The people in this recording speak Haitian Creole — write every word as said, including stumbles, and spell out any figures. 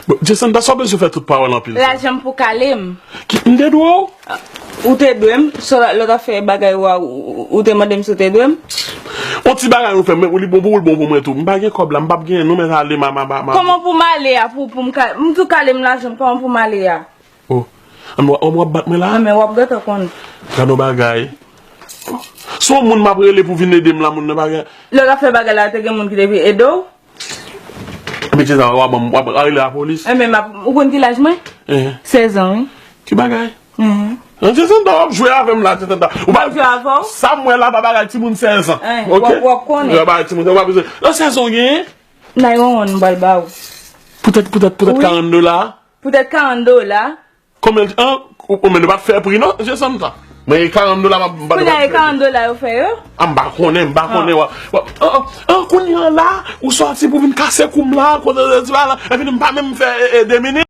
Bon, Jessanta, sa w bezwen fè tout pawòl anpil sa? Lajan m pou kale m. Ki, m te dwe w? Ou te dwe m, sou lòt afè bagay ou a, ou te mande m si w te dwe m. On ti bagay nou fè, men ou li bon pou ou, l bon pou mwen tou. M pa gen kòb la, m p ap genyen non, men ale ma, ma, ma, ma. Kòman pou m ale a, pou, pou m ka, m tou kale m lajan m, kòman pou m ale a? Oh. Anmè w ap bat mwen la? Anmè w ap gentan konn. Gad on bagay. Se yon moun m ap rele pou vin ede m la, moun nan pa gen. Lè w t ap fè bagay la, te gen moun ki te vin ede w? Epi se sa, w ap, w ap rele lapolis. Enben, m ap, ou konn ki laj mwen? Sèz an, wi. Ki bagay? An Jessanta, w ap jwe avè m la, Jessanta. Ou pa jwe avè w? Sa m wè la pa bagay timoun sèz an. Ok? W ap konnen. W ap bagay timoun sèz an, w ap bezwen. Nan sèz an w genyen? Nan yon wonn m pral ba ou. Poutèt, poutèt, poutèt karant dola? Poutèt karant dola. Konbyen, an, ou, men nou pa t fè pri non, Jessanta. Mwen e karant dola m ap, m pa t fè. Kounye a e karant dola yo fè yo? A m pa konnen, m pa konnen. W ap, w ap, an, an, kounye a la, ou sòti pou vin kase kou m la, kote ti bagay la, epi m pa menm fè e, e, de minit.